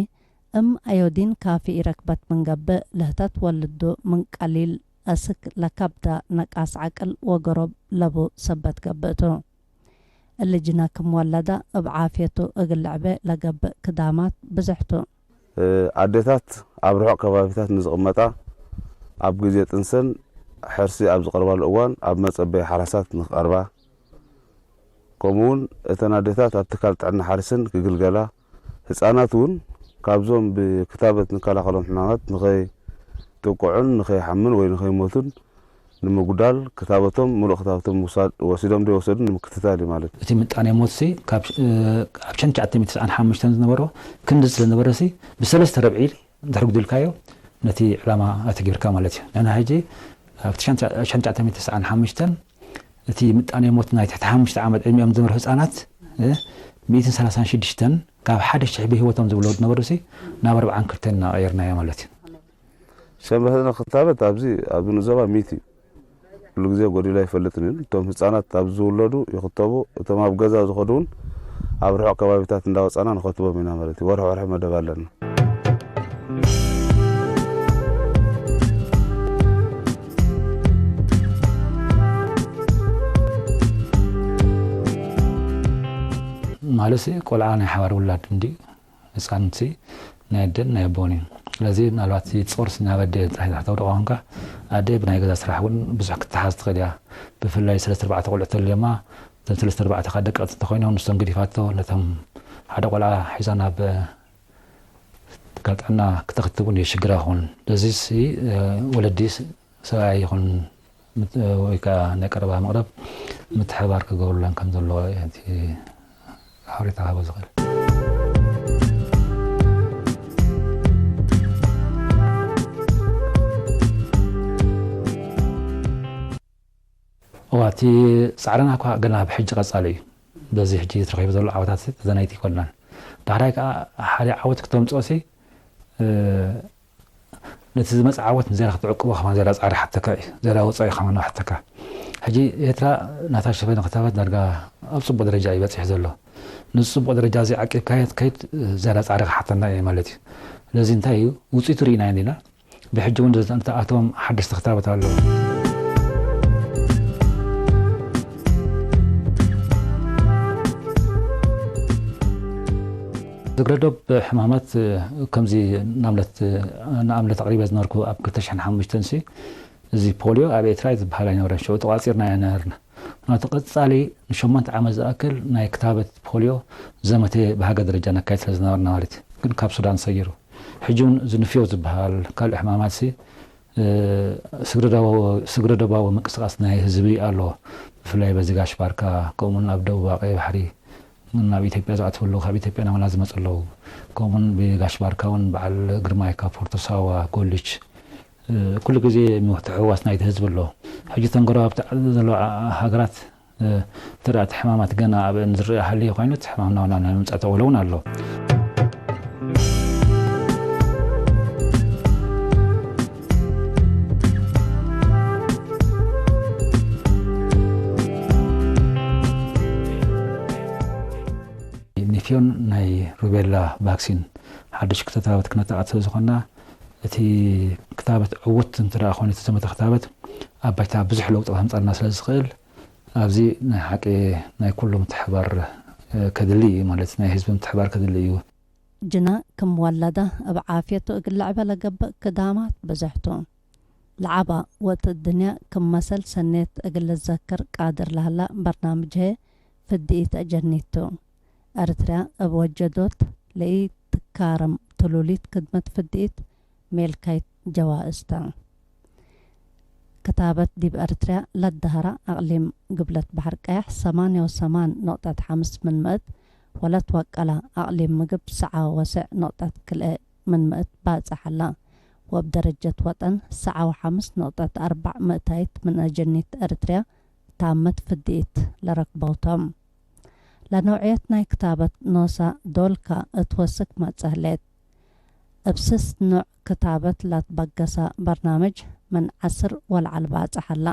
እም አዮዲን ካፊ ኢረክበት ምን ገብእ፣ ለህተት ወልዱ ምን ቀሊል አስክ ለከብደ ነቃስ ዐቅል ወገሮብ ለቡ ሰበት ገብእ ቱ። እሊ ጅነ ክም ወለደ እብ ዓፍየቱ እግል ልዕቤ ለገብእ ክዳማት ብዝሕ ቱ። እ፣ አዴታት ኣብ ርሑቅ ከባቢታት ንዝቅመጣ፣ ኣብ ግዜ ጥንሰን ሕርሲ ኣብ ዝቀርባሉ እዋን ኣብ መጸበይ ሓራሳት ንክቀርባ፣ ከምኡውን እተን አዴታት ኣብ ትካል ጥዕና ሓሪስን ክግልገላ፣ ህጻናት እውን ካብዞም ብክታበት ንከላኸሎም ሕማማት ንኸይጥቅዑን ንኸይሓምን ወይ ንኸይሞቱን ንምጉዳል ክታበቶም፣ ምሉእ ክታበቶም ምውሳድ፣ ወሲዶም ዶ ይወሰዱን ንምክትታል እዩ ማለት እዩ። እቲ ምጣኔ ሞትሲ ካብ፣ እ፣ ኣብ ሸንተ ትሽዓተ ሚእቲ ተስዓን ሓሙሽተን ዝነበሮ ክንዲ ስለዝነበረሲ ብሰለስተ ረብዒ እንድሕር ጉዲልካዮ ነቲ ዕላማ ኣተግቢርካ ማለት እዩ። ንሕና ሕጂ ኣብ ሸንተ ትሽዓተ ሚእቲ ተስዓን ሓሙሽተን እቲ ምጣኔ ሞት ናይ ትሕቲ ሓሙሽተ ዓመት ዕድሚኦም ዝነበሩ ህጻናት፣ እ፣ ሚእትን ሰላሳን ሽዱሽተን ካብ ሓደ ሽሕ ብህይወቶም ዝውለዱ ነበሩሲ ናብ ኣርብዓን ክልተን እናቀየርናዮ ማለት እዩ። ሸንበህነ ክታበት ኣብዚ ኣብ ንዞባ ሚእቲ እዩ። ኩሉ ግዜ ጎዲሉ ኣይፈልጥን እዩ። እቶም ህጻናት ኣብ ዝውለዱ ይኽተቡ፣ እቶም ኣብ ገዛ ዝኸዱ እውን ኣብ ርሑቕ ከባቢታት እንዳወጻና ንኸትቦም ኢና ማለት እዩ። ወርሒ ወርሒ መደብ ኣለና። ማለትሲ ቆልዓ ናይ ሓባር ውላድ እንዲ ህጻንሲ ናይ ኣደን ናይ ኣቦን እዩ። ስለዚ ምናልባት ጾር ስናበ ኣዴ ጥራሕ ተውድቆ ኾንካ፣ ኣዴ ብናይ ገዛ ስራሕ እውን ብዙሕ ክትሓዝ ትኽእል እያ። ብፍላይ ሰለስተ ኣርባዕተ ቆልዑ ተልዮማ፣ እተን ሰለስተ ኣርባዕተ ከኣ ደቀቅቲ እንተኾይኖም፣ ንሶም ገዲፋቶ ነቶም ሓደ ቆልዓ ሒዛ ናብ ትካል ጥዕና ክተክትብ እውን የሽግራ ይኸውን። ለዚሲ ወለዲ ሰብኣይ ይኹን ምት-፣ ወይ ከኣ ናይ ቀረባ መቕረብ ምትሕብባር ክገብሩለን ከም ዘለዎ እቲ ሓበሬታ ክህቦ ዝኽእል። እዋ፣ እቲ ጻዕርና እኳ ገና ብሕጂ ቀጻሊ እዩ። በዚ ሕጂ ተረኺቡ ዘሎ ዓወታት ተዘናይቲ ኣይኮናን። ዳሕራይ ከኣ ሓደ ዓወት ክተምጽኦሲ፣ እ፣ ነቲ ዝመጽእ ዓወት ንዝያዳ ክትዕቅቦ ከማን ዝያዳ ጻዕሪ ሓተካ እዩ። ዝያዳ ወጻኢ ከማን ሓተካ። ሕጂ ኤርትራ ናታ ሸፈነ ክታበት ዳርጋ ኣብ ጽቡቕ ደረጃ እዩ በጺሑ ዘሎ። ነዚ ጽቡቕ ደረጃ እዚ ዓቂብካዮ ትከይድ፣ ዝያዳ ጻዕሪ ክሓተና እዩ ማለት እዩ። ስለዚ እንታይ እዩ? ውጽኢቱ ርኢናዮ እንዲና። ብሕጂ እውን እንተ ኣቶም ሓደሽቲ ክታበት ኣለዉ። ዝግረ ዶብ ሕማማት፣ ከምዚ ንኣብነት፣ ንኣብነት ኣቕሪበ ዝነበርኩ ኣብ ክልተ ሽሕን ሓሙሽተን ሲ፣ እዚ ፖልዮ ኣብ ኤርትራ ዝበሃል ኣይነበረን። ሽዑ ተቋጺርናዮ ነበርና። ምኽንያቱ ቀጻሊ ንሸሞንተ ዓመት ዝኣክል ናይ ክታበት ፖልዮ ዘመተ ብሃገር ደረጃ ነካይድ ስለ ዝነበርና ማለት እዩ። ግን ካብ ሱዳን ሰጊሩ። ሕጂ እውን እዚ ንፍዮ ዝበሃል ካልእ ሕማማት ሲ፣ እ፣ ስግረ ዶባዊ፣ ስግረ ዶባዊ ምንቅስቃስ ናይ ህዝቢ ኣሎ። ብፍላይ በዚ ጋሽ ባርካ፣ ከምኡውን ኣብ ደቡብ ቀይ ባሕሪ፣ ናብ ኢትዮጵያ ዝኣትዉ ኣለዉ፣ ካብ ኢትዮጵያ ናባና ዝመጹ ኣለዉ። ከምኡውን ብጋሽ ባርካ እውን በዓል ግርማይ ካብ ፎርቶ ሳዋ፣ ጎልጅ፣ እ፣ ኩሉ ግዜ ምትሕውዋስ ናይቲ ህዝቢ ኣሎ። ሕጂ እተን ጎረባብቲ ዘለዋ ሃገራት፣ እ፣ እንተ ደኣ እቲ ሕማማት ገና ኣብአን ዝረአ ሃልዩ ኮይኑ፣ እቲ ሕማም ናባና ናይ ምምጻእ ተኽእሎ እውን ኣሎ። ንፍዮን ናይ ሩቤላ ቫክሲን ሓድሽ ክታበት ክነተኣት ስለ ዝኾንና፣ እቲ ክታበት ዕዉት እንተ ደኣ ኮይኑ፣ እቲ ዘመተ ክታበት ኣብ ባይታ ብዙሕ ለውጢ ከምጻልና ስለ ዝኽእል፣ ኣብዚ ናይ ሓቂ ናይ ኩሉ ምትሕባር፣ እ፣ ከድሊ እዩ ማለት፣ ናይ ህዝቢ ምትሕባር ከድሊ እዩ። ጅና ክም ወለደ እብ ዓፍየቱ እግል ልዕበ ለገብእ ክዳማት ብዝሕ ቱ። ለዐበ ወቅት እድንያ ክም መሰል ሰኔት እግል ልዘክር ቃድር ለህላ በርናምጅ ህዬ ፍድኢት አጀኒት ቱ። ኤረትርያ እብ ወጀዶት ለኢትካረም ትሉሊት ክድመት ፍድኢት ሜልካይት ጀዋእዝ ተ። ክታበት ዲብ ኤረትርያ ለደሀራ አቅሊም ግብለት በሐር ቀያሕ ሰማንያ ወሰማን ነቅጠት ሐምስ ምን ምእት ወለትወቀለ አቅሊም ምግብ ሰዓ ወስዕ ነቅጠት ክልኤ ምን ምእት ባጽሕ ዐለ። ወእብ ደረጀት ወጠን ሰዓ ወሐምስ ነቅጠት አርበዕ ምእታይት ምን አጀኒት ኤረትርያ ታመት ፍድኢት ለረክበው ቶም። ለነውዕየት ናይ ክታበት ኖሰ ዶልከ እት ወስክ መጽእ ህሌት። እብ ስስ ኖዕ ክታበት ለትበገሰ በርናምጅ ምን ዐስር ወለዐል ባጽሕ ዐለ።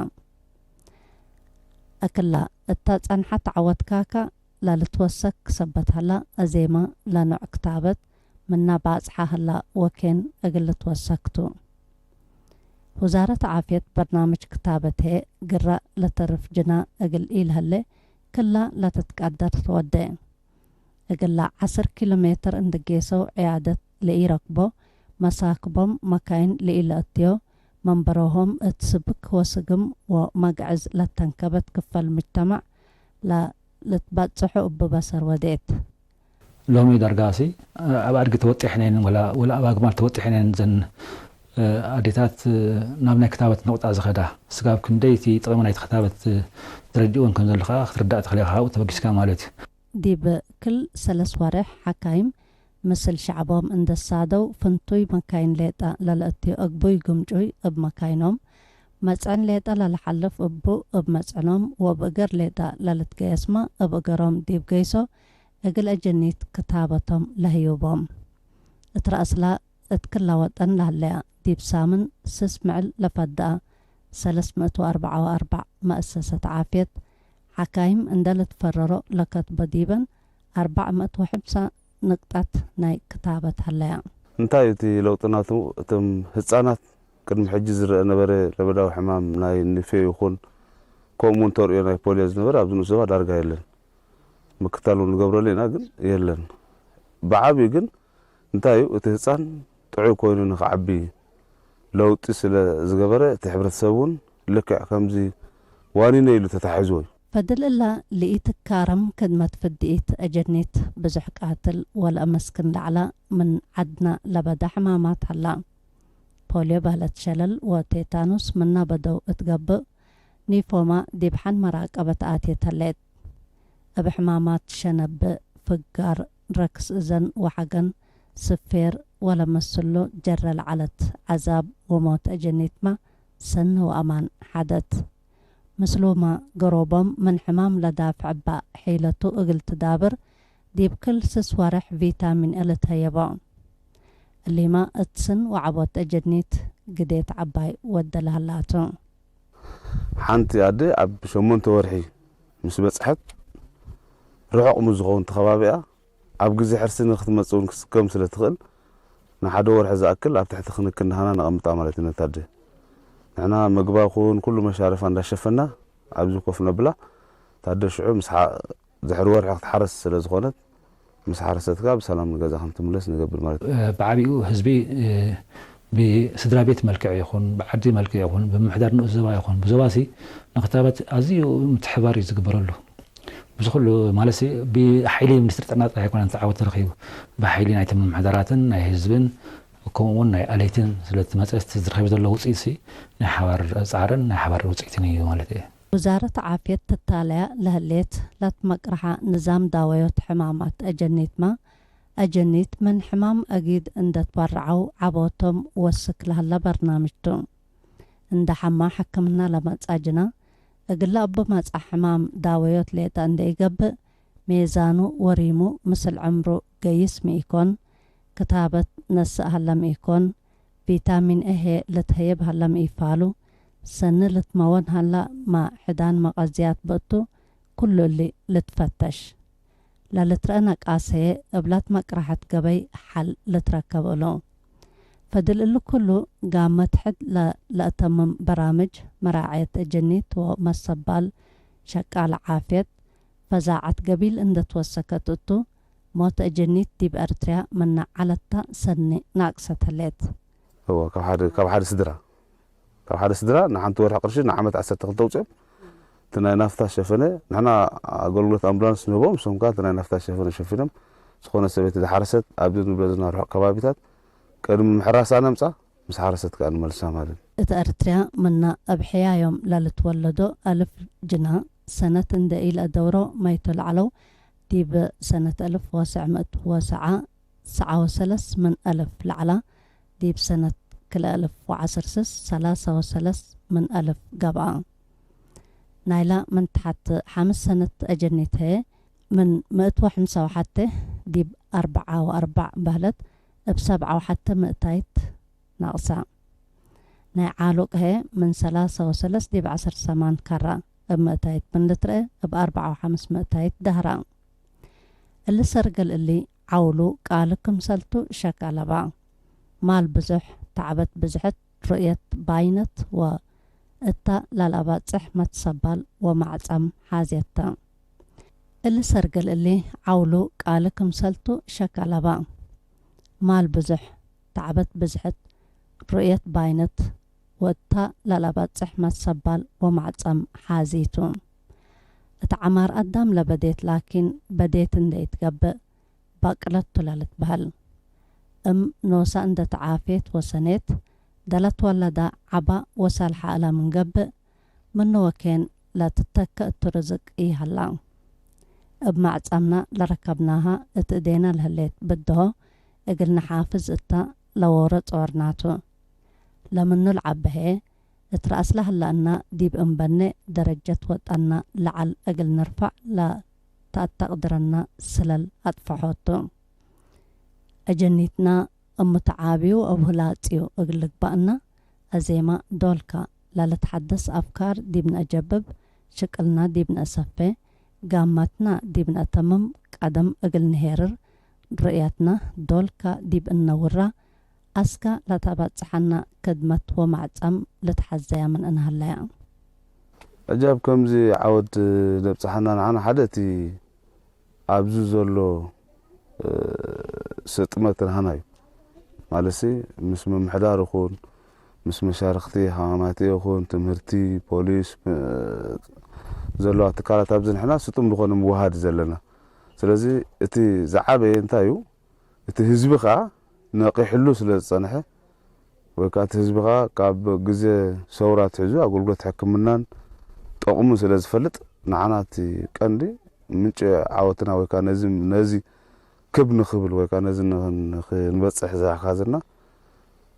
እክለ እተ ጸንሐት ዐወት ካከ ለልትወሰክ ሰበት ሀላ፣ አዜመ ለኖዕ ክታበት ምነ ባጽሐ ሀላ ወኬን እግል ልትወሰክ ቱ። ውዛረት ዓፍየት በርናምጅ ክታበት ህዬ ግረ ለተርፍ ጅና እግል ኢለሀሌ፣ ክለ ለትትቀደር ትወዴ። እግለ ዐስር ኪሎ ሜትር እንዴ ጌሰው ዕያደት ለኢረክቦ፣ መሳክቦም መካይን ለኢለአትዮ፣ መንበሮሆም እት ስብክ ወስግም ወመግዕዝ ለተንከበት ክፈል ምጅተመዕ ለልትበጽሑ እብ በሰር ወዴት። ሎሚ ደርጋሲ፣ ኣብ አድጊ ተወጤሕነን ወላ፣ ወላ ኣብ አግማል ተወጤሕነን ዘን፣ እ፣ አዴታት፣ እ፣ ናብ ናይ ክታበት ነቁጣ ዝኸዳ፣ ስጋብ ክንደይ እቲ ጥቕሚ ናይቲ ክታበት፣ እ፣ ትረድእወን ከም ዘለኻ ክትርዳእ ትኽእል ኢኻ፣ ካብኡ ተበጊስካ ማለት እዩ። ዲብ ክል ሰለስ ወሬሕ፣ ሐካይም ምስል ሸዕቦም እንዴ ሳደው፣ ፍንቱይ መካይን ሌጠ ለለአትዮ አግቡይ ግምጩይ እብ መካይኖም፣ መጽዕን ሌጠ ለለሐልፍ እቡ እብ መጽዕኖም፣ ወእብ እገር ሌጠ ለልትገየስመ እብ እገሮም ዲብ ገይሶ፣ እግል አጀኒት ክታበቶም ለህዩቦም። እት ረአስላ እት ክለ ወጠን ለሀለያ፣ ዲብ ሳምን ስስ ምዕል ለፈደአ ሰለስ ምእት ወአርበዓ ወአርበዕ መአሰሰት ዓፍየት፣ ሐካይም እንደ ልትፈረሮ ለከትቦ ዲበን፣ አርበዕ ምእት ወሐምሳ ንቅጣት ናይ ክታበት ሀለያ። እንታይ እቲ ለውጥናቱ? እቶም ህጻናት ቅድሚ ሕጂ ዝረአ ነበረ ለበዳዊ ሕማም ናይ ንፌ ይኹን፣ ከምኡውን ተርእዮ ናይ ፖልዮ ዝነበረ ኣብዚ ንኡስ ዞባ ዳርጋ የለን። ምክታል ንገብረሉ ኢና፣ ግን የለን። ብዓብዩ ግን እንታይ እዩ፣ እቲ ህጻን ጥዑይ ኮይኑ ንክዓቢ ለውጢ ስለ ዝገበረ፣ እቲ ሕብረተሰብ እውን ልክዕ ከምዚ ዋኒነ ኢሉ ተታሒዝዎ እዩ። ፈድል እለ ለኢትካረም ክድመት ፍድኢት አጀኒት ብዙሕ ቃትል ወለአመስክን ለዐለ ምን ዐድነ ለበደ ሕማማት ሀላ። ፖልዮ በህለት ሸለል ወቴታኑስ ምነ በደው እት ገብእ፣ ኒፎማ ዲብ ሐን መራቀበት አትየት ሀሌት። እብ ሕማማት ሸነብ፣ ፍጋር፣ ረክስ እዘን ወሐገን፣ ስፌር ወለመስሎ ጀረ ለዐለት ዐዛብ ወሞት አጀኒትመ ሰኒ ወአማን ሐደት። ምስሉመ፣ ገሮቦም ምን ሕማም ለዳፍዕ እበ ሒለቱ እግል ትዳብር፣ ዲብ ክል ስስ ወሬሕ ቪታሚን እ ልትሀየቦ። እሊመ እት ስን ወዐቦት አጀኒት ግዴት ዐባይ ወደ ለሀላቱ። ሐንቲ አደ እብ ሸሞንተ ወርሒ ምስ በጽሐት፣ ርሑቅ ምን ዝኸውን ተከባቢኣ፣ ኣብ ግዜ ሕርሲ ንክትመጽእ እውን ክስከም ስለ ትኽእል፣ ንሓደ ወርሒ ዝኣክል ኣብ ትሕቲ ክንክን ናህና ነቐምጣ ማለት እዩ ነታ ኣደ። ንሕና መግባ ኩን ኩሉ መሻረፋ እንዳሸፈና ኣብዚ ኮፍ ነብላ። እታ ኣደ ሽዑ ምስ ሓ-፣ ድሕሪ ወርሒ ክትሓረስ ስለ ዝኾነት፣ ምስ ሓረሰት ከኣ ብሰላም ንገዛ ከም ትምለስ ንገብር ማለት እዩ። ብዓቢኡ ህዝቢ፣ እ፣ ብስድራ ቤት መልክዕ ይኹን፣ ብዓዲ መልክዕ ይኹን፣ ብምምሕዳር ንኡስ ዞባ ይኹን፣ ብዞባሲ ንክታበት ኣዝዩ ምትሕባር እዩ ዝግበረሉ። ብዚ ኩሉ ማለትሲ ብሓይሊ ሚኒስትሪ ጥዕና ጥራይ ኣይኮነን እቲ ዓወት ተረኺቡ። ብሓይሊ ናይቶም ምምሕዳራትን ናይ ህዝብን ከምኡ እውን ናይ ኣለይትን ስለ እቲ መጽእቲ ዝረኸብ ዘሎ ውጽኢትሲ ናይ ሓባር ጻዕርን ናይ ሓባር ውጽኢትን እዩ ማለት እየ። ውዛረት ዓፍየት ትታለያ ለህሌት ለትመቅረሐ ንዛም ዳወዮት ሕማማት አጀኒትመ፣ አጀኒት ምን ሕማም አጊድ እንደ ትበረዐው ዐቦቶም ወስክ ለሀለ በርናምጅ ቱ። እንደ ሐማ ሕክምና ለመጽአ ጅና፣ እግለ እብ መጽአ ሕማም ዳወዮት ሌጠ እንደ ኢገብእ፣ ሜዛኑ ወሪሙ ምስል ዕምሩ ገይስ ሚ ኢኮን፣ ክታበት ነስእ ሀለ ሚ ኢኮን፣ ቪታሚን ኤ ህዬ ልትሀየብ ሀለ ሚ ኢፋሉ፣ ሰኒ ልትመወን ሀለ ማ ሕዳን መቀዝያት ብእቱ፣ ኩሉ እሊ ልትፈተሽ። ለልትረአ ነቃስ ህዬ እብ ለትመቅረሐት ገበይ ሐል ልትረከብ እሉ። ፈድል እሊ ኩሉ፣ ጋመት ሕድ ለ-፣ ለአተምም በራምጅ መራዐየት እጅኒት ወመሰባል ሸቃለ ዓፍየት፣ ፈዛዐት ገቢል እንደ ትወሰከት እቱ፣ ሞት እጅኒት ዲብ ኤርትርያ ምነ ዐለተ ሰኒ ናቅሰት ህሌት። እወ፣ ካብ ሓደ፣ ካብ ሓደ ስድራ፣ ካብ ሓደ ስድራ ንሓንቲ ወርሒ ቅርሺ ንዓመት ዐሰርተ ክልተ ውጽኦም፣ እቲ ናይ ናፍታ ሸፈነ፣ ንሕና ኣገልግሎት ኣምቡላንስ ንህቦም፣ እሶም ከኣ እቲ ናይ ናፍታ ሸፈነ ሸፊኖም፣ ዝኾነ ሰበይቲ ዝሓረሰት፣ ኣብዚ ንብሎ ዘለና ርሑቕ ከባቢታት፣ ቅድሚ ምሕራሳ ነምጻ፣ ምስ ሓረሰት ከኣ ንመልሳ ማለት እዩ። እት ኤርትርያ ምነ እብ ሕያዮም ለልትወለዶ አልፍ ጅና፣ ሰነት እንደ ኢለአደውሮ መይቶ ለዐለው፣ ዲብ ሰነት አልፍ ወሰዕ ምእት ወሰዓ ሰዓ ወሰለስ ምን አልፍ ለዐላ፣ ዲብ ሰነት ክልኤ አልፍ ወዐስር ስስ ሰላሰ ወሰለስ ምን አልፍ ገብአ። ናይላ ምን ተሐት ሐምስ ሰነት አጀኒት ህዬ፣ ምን ምእት ወሐምሳ ወሐቴ ዲብ አርበዓ ወአርበዕ በህለት፣ እብ ሰብዓ ወሐቴ ምእታይት ናቅሳ። ናይ ዓሉቅ ህዬ፣ ምን ሰላሰ ወሰለስ ዲብ ዐስር ሰማን ከራ፣ እብ ምእታይት ምን ልትረኤ፣ እብ አርበዓ ወሐምስ ምእታይት ደህራ። እሊ ሰርገል እሊ ዐውሉ ቃል ክምሰልቱ ሸክ አለባ። ማል ብዙሕ፣ ተዕበት ብዝሕት፣ ርእየት ባይነት ወእታ ለልአባጽሕ መትሰባል ወማዕጸም ሓዜት ተ። እሊ ሰርገል እሊ ዐውሉ ቃል ክምሰልቱ ሸክ አለባ። ማል ብዙሕ፣ ተዕበት ብዝሕት፣ ርእየት ባይነት ወእታ ለልአባጽሕ መትሰባል ወማዕጸም ሓዚ ቱ። እት ዐማር አዳም ለበዴት ላኪን በዴት እንዴ ኢትገብእ፣ በቅለት ቱ ለልትበህል። እም ኖሰ እንዴ ተዓፌት ወሰኔት፣ ደለት ወለዳ ዐባ ወሰልሐ እለ ምን ገብእ፣ ምኑ ወኬን ለትተከ እቱ ርዝቅ ኢሀላ። እብ መዕጸምነ ለረከብናሀ እት እዴነ ለህሌት ብድሆ እግል ነሓፍዝ እተ ለዎሮ ጾርና ቱ። ለምኑ ለዐበ ህዬ፣ እት ረአስለ ህለአና ዲብ እንበኔ ደረጀት ወጠና ለዐል እግል ንርፈዕ ለተአተቅድረና ስለል አጥፈሖቱ። አጀኒትና እም ተዓብዩ አው ህላጽዩ እግል ልግበእና፣ አዜመ ዶልካ ለልትሐደስ አፍካር ዲብ ነአጀብብ፣ ሽቅልና ዲብ ነአሰፌ፣ ጋማትና ዲብ ነአተምም፣ ቀደም እግል ንሄርር፣ ርእየትና ዶልካ ዲብ እነውራ፣ አስከ ለተአበጽሐነ ክድመት ወመዕጸም ልትሐዘየ ምን እንሀለየ። ዕጃብ ከምዚ ዐወድ ለብጽሐና ንዓና ሓደ እቲ ኣብዚ ዘሎ፣ እ፣ ስጥመት ናህና እዩ። ማለትሲ፣ ምስ ምምሕዳር ይኹን፣ ምስ መሻርኽቲ ሃማማቲ ይኹን፣ ትምህርቲ፣ ፖሊስ፣ እ፣ ዘለዋ ትካላት ኣብዚ ንሕና ስጡም ዝኾነ ምውሃድ ዘለና። ስለዚ እቲ ዝዓበየ እንታይ እዩ? እቲ ህዝቢ ከኣ ነቒሕሉ ስለ ዝጸንሐ፣ ወይ ከኣ እቲ ህዝቢ ከኣ ካብ ግዜ ሰውራ ኣትሒዙ ኣገልግሎት ሕክምናን ጠቕሙ ስለ ዝፈልጥ፣ ንዓና እቲ ቀንዲ ምንጪ ዓወትና ወይ ከኣ ነዚ፣ ነዚ ክብ ንኽብል ወይ ከኣ ነዚ ንኽን-፣ ንኽንበጽሕ ዝሓጋዘና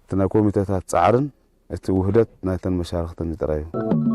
እቲ ናይ ኮሚተታት ጻዕርን እቲ ውህደት ናይተን መሻርኽትን ጥራይ እዩ።